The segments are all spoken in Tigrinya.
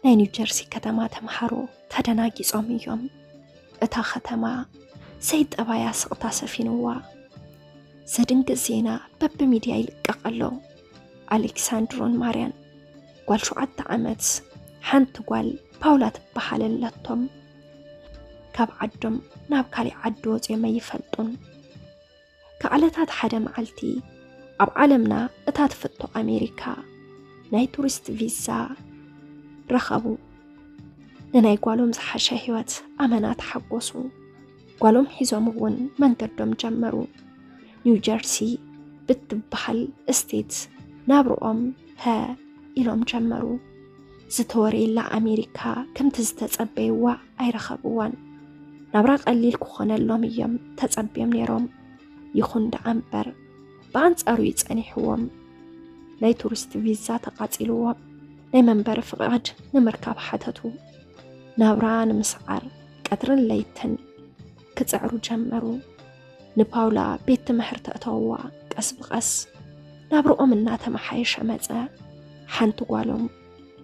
ናይ ኒው ጀርሲ ከተማ ተምሃሮ ተደናጊጾም እዮም። እታ ከተማ ዘይጠባያ ስቕታ ሰፊንዋ። ዘድንግጽ ዜና በብሚድያ ይልቀቕ ኣሎ። ኣሌክሳንድሮን ማርያን ጓል ሸውዓተ ዓመት ሓንቲ ጓል ፓውላ ትበሃል ኣለቶም። ካብ ዓዶም ናብ ካሊእ ዓዲ ወጺኦም ኣይፈልጡን። ካብ ዕለታት ሓደ መዓልቲ ኣብ ዓለምና እታ ትፍቶ ኣሜሪካ ናይ ቱሪስት ቪዛ ረኸቡ። ንናይ ጓሎም ዝሓሸ ህይወት ኣመና ተሓጎሱ። ጓሎም ሒዞም እውን መንገዶም ጀመሩ። ኒው ጀርሲ ብትበሃል ስቴት ናብርኦም ሀ ኢሎም ጀመሩ። ዝተወረየላ ኣሜሪካ ከምቲ ዝተጸበይዋ ኣይረኸብዋን። ናብራ ቀሊል ክኾነሎም እዮም ተጸብዮም ነይሮም። ይኹን ደኣ እምበር ብኣንጻሩ ይጸኒሕዎም። ናይ ቱሪስት ቪዛ ተቓጺልዎም ናይ መንበሪ ፍቓድ ንምርካብ ሓተቱ። ናብራ ንምስዓር ቀትርን ለይትን ክጽዕሩ ጀመሩ። ንፓውላ ቤት ትምህርቲ እተውዋ። ቀስ ብቐስ ናብርኦም እናተመሓየሸ መጸ። ሓንቲ ጓሎም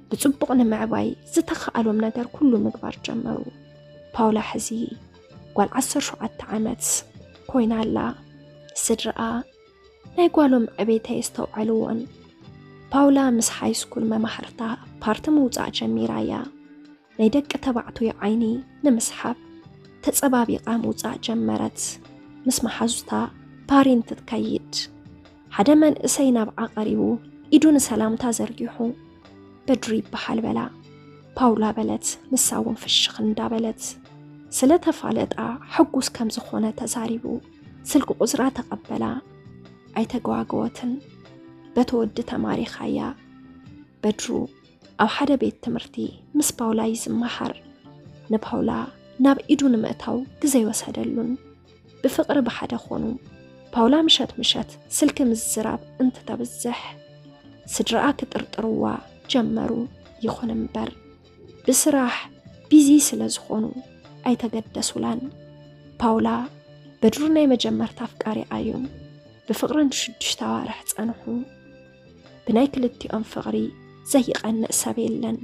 ብጽቡቕ ንምዕባይ ዝተኻኣሎም ነገር ኩሉ ምግባር ጀመሩ። ፓውላ ሕዚ ጓል ዓሰርተ ሸውዓተ ዓመት ኮይና ኣላ። ስድራኣ ናይ ጓሎም ዕቤት ኣየስተውዓልዎን። ፓውላ ምስ ሃይ ስኩል መማህርታ ፓርቲ ምውጻእ ጀሚራ እያ። ናይ ደቂ ተባዕትዮ ዓይኒ ንምስሓብ ተጸባቢቓ ምውጻእ ጀመረት። ምስ መሓዙታ ፓሪ እንትትከይድ ሓደ መንእሰይ ናብኣ ቀሪቡ ኢዱ ንሰላምታ ዘርጊሑ በድሩ ይበሃል በላ። ፓውላ በለት፣ ንሳ እውን ፍሽኽ እንዳበለት። ስለ ተፋለጣ ሕጉስ ከም ዝኾነ ተዛሪቡ ስልኪ ቁጽራ ተቐበላ። ኣይተገዋገወትን። በቲ ወዲ ተማሪኻያ። በድሩ ኣብ ሓደ ቤት ትምህርቲ ምስ ፓውላ እዩ ዝመሃር። ንፓውላ ናብ ኢዱ ንምእታው ግዜ ኣይወሰደሉን። ብፍቕሪ ብሓደ ኾኑ። ፓውላ ምሸት ምሸት ስልኪ ምዝራብ እንትተብዝሕ ስድራኣ ክጥርጥርዋ ጀመሩ። ይኹን እምበር ብስራሕ ቢዚ ስለ ዝኾኑ ኣይተገደሱላን። ፓውላ በድሩ ናይ መጀመርታ ኣፍቃሪኣ እዩ። ብፍቕሪ ንሽዱሽተ ኣዋርሕ ጸንሑ። ብናይ ክልቲኦም ፍቕሪ ዘይቐንእ ሰብ የለን።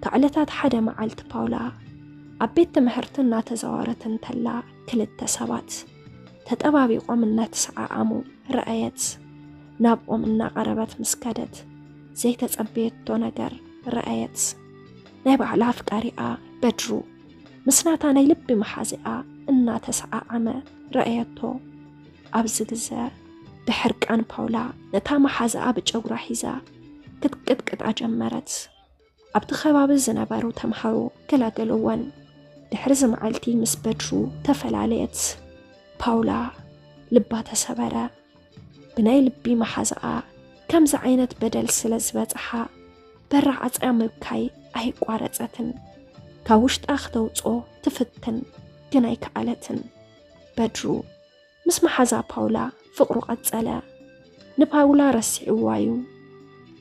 ካብ ዕለታት ሓደ መዓልቲ ፓውላ ኣብ ቤት ትምህርቲ እናተዛወረት እንተላ ክልተ ሰባት ተጠባቢቖም እናተሰዓዓሙ ረኣየት። ናብኦም እናቐረበት ምስ ከደት ዘይተጸበየቶ ነገር ረኣየት። ናይ ባዕላ ኣፍቃሪኣ በድሩ ምስ ናታ ናይ ልቢ መሓዚኣ እናተሰዓዓመ ረኣየቶ። ኣብዚ ግዘ ብሕርቃን ፓውላ ነታ መሓዛኣ ብጨጉራ ሒዛ ክትቅጥቅጣ ጀመረት። ኣብቲ ከባቢ ዝነበሩ ተምሃሮ ገላገልወን። ድሕሪ እዚ መዓልቲ ምስ በድሩ ተፈላለየት። ፓውላ ልባ ተሰበረ። ብናይ ልቢ መሓዛኣ ከምዚ ዓይነት በደል ስለ ዝበጽሓ በራ ዓጽያ ምብካይ ኣይቋረጸትን። ካብ ውሽጣ ክተውጽኦ ትፍትን ግን ኣይከኣለትን። በድሩ ምስ መሓዛ ፓውላ ፍቕሩ ቀጸለ። ንፓውላ ረሲዕዋ እዩ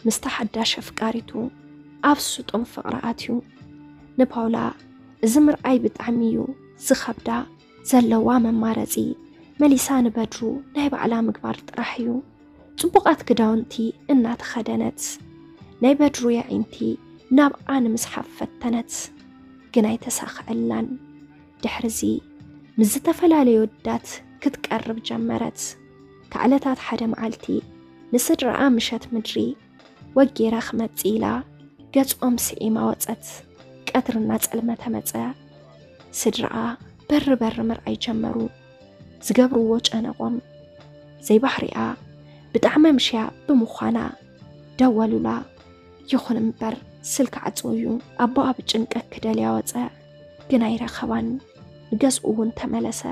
ምስታ ሓዳሽ ኣፍቃሪቱ ኣብ ስጡም ፍቕሪ ኣትዩ። ንፓውላ እዚ ምርኣይ ብጣዕሚ እዩ ዝኸብዳ። ዘለዋ መማረጺ መሊሳ ንበድሩ ናይ ባዕላ ምግባር ጥራሕ እዩ። ጽቡቓት ክዳውንቲ እናተኸደነት ናይ በድሩ የዒንቲ ናብኣ ንምስሓብ ፈተነት፣ ግን ኣይተሳኽዐላን። ድሕርዚ ምስ ዝተፈላለዩ ወዳት ክትቀርብ ጀመረት። ካብ ዕለታት ሓደ መዓልቲ ንስድራኣ ምሸት ምድሪ ወጌራ ክመጽእ ኢላ ገጾም ስዒማ ወጸት። ቀትሪ እናጸልመተ መጸ። ስድራኣ በሪ በሪ ምርኣይ ጀመሩ። ዝገብርዎ ጨነቖም። ዘይባህሪኣ ብጣዕሚ ምሽያ ብምዃና ደወሉላ። ይኹን እምበር ስልኪ ዓጽው እዩ። ኣቦኣ ብጭንቀት ክደልያ ወጸ፣ ግን ኣይረኸባን። ንገዝኡ እውን ተመለሰ።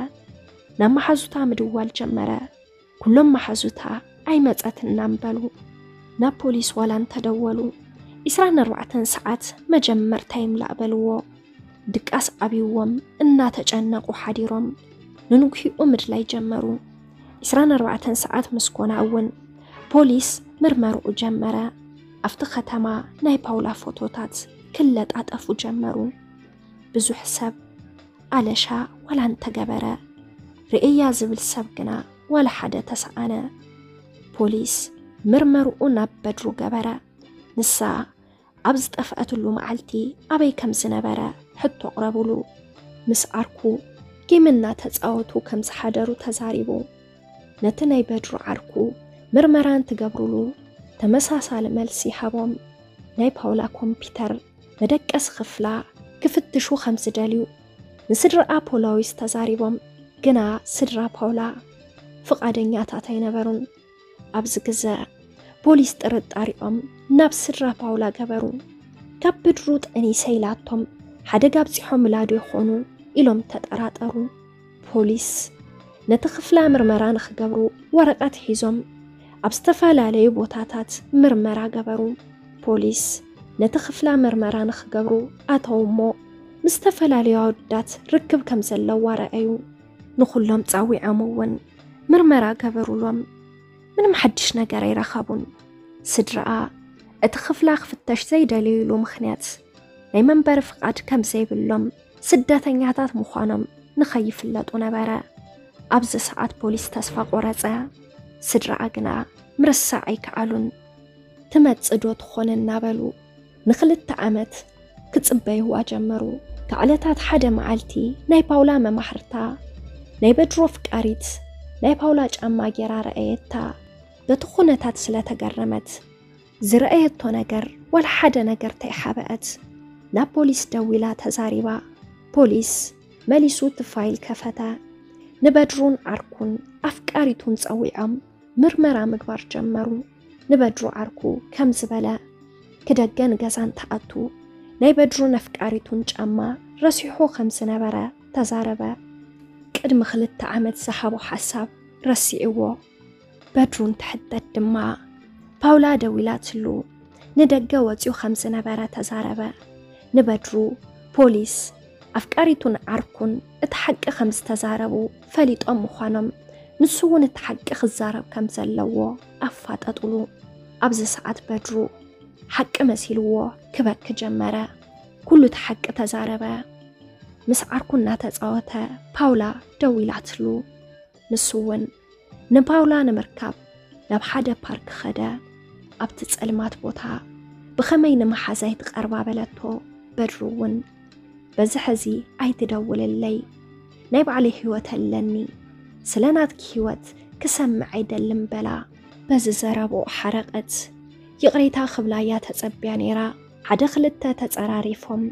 ናብ መሓዙታ ምድዋል ጀመረ። ኩሎም መሓዙታ ኣይመጸትናን በሉ። ናብ ፖሊስ ዋላ እንተደወሉ፣ ዒስራን ኣርባዕተን ሰዓት መጀመርታ ይምላእ በልዎ። ድቃስ ኣብይዎም እናተጨነቑ ሓዲሮም ንንግሂኡ ምድላይ ጀመሩ። ዒስራን ኣርባዕተን ሰዓት ምስ ኮና እውን ፖሊስ ምርመርኡ ጀመረ። ኣብቲ ከተማ ናይ ፓውላ ፎቶታት ክለጣጠፉ ጀመሩ። ብዙሕ ሰብ ኣለሻ ዋላ እንተገበረ፣ ርእያ ዝብል ሰብ ግና ዋላ ሓደ ተሰኣነ። ፖሊስ ምርመርኡ ናብ በድሩ ገበረ። ንሳ ኣብ ዝጠፍኣትሉ መዓልቲ ኣበይ ከም ዝነበረ ሕቶ ኣቕረቡሉ። ምስ ዓርኩ ጌም እናተጻወቱ ከም ዝሓደሩ ተዛሪቡ። ነቲ ናይ በድሩ ዓርኩ ምርመራ እንትገብሩሉ ተመሳሳሊ መልሲ ሃቦም። ናይ ፓውላ ኮምፒተር መደቀሲ ክፍላ ክፍትሹ ከም ዝደልዩ ንስድራኣ ፖላዊስ ተዛሪቦም፣ ግና ስድራ ፓውላ ፍቓደኛታት ኣይነበሩን። ኣብዚ ግዘ ፖሊስ ጥርጣሪኦም ናብ ስድራ ፓውላ ገበሩ። ካብ ብድሩ ጠኒሰ ኢላቶም ሓደጋ ኣብፂሖምላ ዶ ይኾኑ ኢሎም ተጠራጠሩ። ፖሊስ ነቲ ክፍላ ምርመራ ንኽገብሩ ወረቐት ሒዞም ኣብ ዝተፈላለዩ ቦታታት ምርመራ ገበሩ። ፖሊስ ነቲ ክፍላ ምርመራ ንኽገብሩ ኣተው እሞ ምስ ዝተፈላለዩ ኣወዳት ርክብ ከም ዘለዋ ረኣዩ። ንኹሎም ጸዊዖም እውን ምርመራ ገበሩሎም። ምንም ሓድሽ ነገር ኣይረኸቡን። ስድራኣ እቲ ክፍላ ክፍተሽ ዘይደልይሉ ምኽንያት ናይ መንበሪ ፍቓድ ከም ዘይብሎም ስደተኛታት ምዃኖም ንኸይፍለጡ ነበረ። ኣብዚ ሰዓት ፖሊስ ተስፋ ቆረጸ። ስድራኣ ግና ምርሳዕ ኣይከኣሉን። ትመጽእ ዶ ትኾን እናበሉ ንኽልተ ዓመት ክጽበይዋ ጀመሩ። ካብ ዕለታት ሓደ መዓልቲ ናይ ፓውላ መማሕርታ ናይ በድሩ ኣፍቃሪት ናይ ፓውላ ጫማ ጌራ ረኣየታ። በቲ ኩነታት ስለ ተገረመት ዝረኣየቶ ነገር ዋላ ሓደ ነገር ተይሓበአት ናብ ፖሊስ ደዊላ ተዛሪባ። ፖሊስ መሊሱ እቲ ፋይል ከፈተ። ንበድሩን ዓርኩን ኣፍቃሪቱን ጸዊዖም ምርመራ ምግባር ጀመሩ። ንበድሩ ዓርኩ ከም ዝበለ ክደገ ንገዛ እንትኣቱ ናይ በድሩን ኣፍቃሪቱን ጫማ ረሲሑ ከም ዝነበረ ተዛረበ። ቅድሚ ክልተ ዓመት ዝሃቦ ሓሳብ ረሲዕዎ። በድሩ እንትሕተት ድማ ፓውላ ደዊላትሉ ንደገ ወፂኡ ከም ዝነበረ ተዛረበ። ንበድሩ ፖሊስ ኣፍቃሪቱን ዓርኩን እቲ ሓቂ ከም ዝተዛረቡ ፈሊጦም ምዃኖም ንሱ እውን እቲ ሓቂ ክዛረብ ከም ዘለዎ ኣፋጠጡሉ። ኣብዚ ሰዓት በድሩ ሓቂ መሲልዎ ክበኪ ጀመረ። ኩሉ እቲ ሓቂ ተዛረበ። ምስ ዓርኩ እናተጻወተ ፓውላ ደዊላትሉ። ንሱ እውን ንፓውላ ንምርካብ ናብ ሓደ ፓርክ ኸደ። ኣብቲ ጸልማት ቦታ ብኸመይ ንመሓዛይ ትቐርባ በለቶ። በድሩ እውን በዚ ሕዚ ኣይትደውልለይ፣ ናይ ባዕለይ ህይወት ኣለኒ፣ ስለ ናትኪ ህይወት ክሰምዕ ኣይደልን በላ። በዚ ዘረብኡ ሓረቐት። ይቕሬታ ክብላያ ተጸብያ ነይራ። ሓደ ክልተ ተጸራሪፎም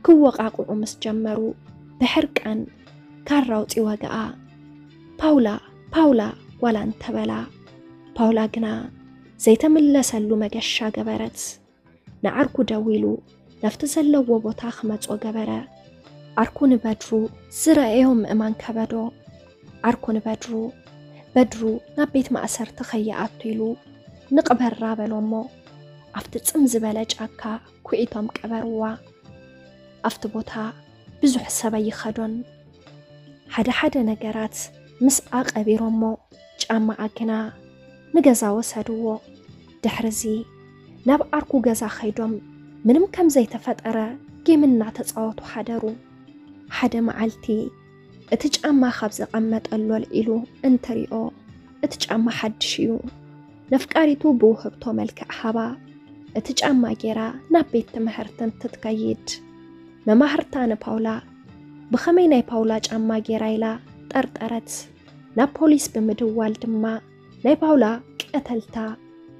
ክወቓቕዑ ምስ ጀመሩ ብሕርቃን ካራ ኣውጺ ወግኣ። ፓውላ ፓውላ ዋላ እንተበላ ፓውላ ግና ዘይተምለሰሉ መገሻ ገበረት። ንዓርኩ ደዊሉ ናብቲ ዘለዎ ቦታ ክመጾ ገበረ። ዓርኩ ንበድሩ ዝረኣዮ ምእማን ከበዶ። ዓርኩ ንበድሩ በድሩ ናብ ቤት ማእሰርቲ ከይኣቱ ኢሉ ንቕበራ በሎ እሞ ኣብቲ ጽም ዝበለ ጫካ ኩዒቶም ቀበርዋ። ኣብቲ ቦታ ብዙሕ ሰብ ኣይኸዶን። ሓደ ሓደ ነገራት ምስኣ ቀቢሮሞ ጫማኣ ግና ንገዛ ወሰድዎ። ድሕርዚ ናብ ዓርኩ ገዛ ኸይዶም ምንም ከም ዘይተፈጠረ ጌም እናተጻወቱ ሓደሩ። ሓደ መዓልቲ እቲ ጫማ ካብ ዘቐመጠሉ ኣልዒሉ እንትሪኦ እቲ ጫማ ሓድሽ እዩ። ነፍቃሪቱ ብውህብቶ መልክዕ ሃባ እቲ ጫማ ጌራ ናብ ቤት ትምህርቲ እንትትከይድ መማህርታ ንፓውላ ብኸመይ ናይ ፓውላ ጫማ ጌራ ኢላ ጠርጠረት። ናብ ፖሊስ ብምድዋል ድማ ናይ ፓውላ ቀተልታ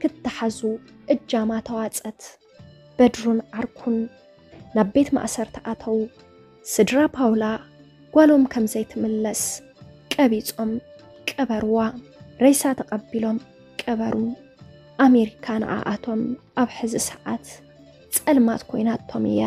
ክተሓዙ እጃማ ተዋጸት። በድሩን ዓርኩን ናብ ቤት ማእሰርቲ ኣተዉ። ስድራ ፓውላ ጓሎም ከም ዘይትምለስ ቀቢጾም ቀበርዋ። ሬሳ ተቐቢሎም ቀበሩ። ኣሜሪካ ንዓኣቶም ኣብ ሕዚ ሰዓት ጸልማት ኮይናቶም እያ።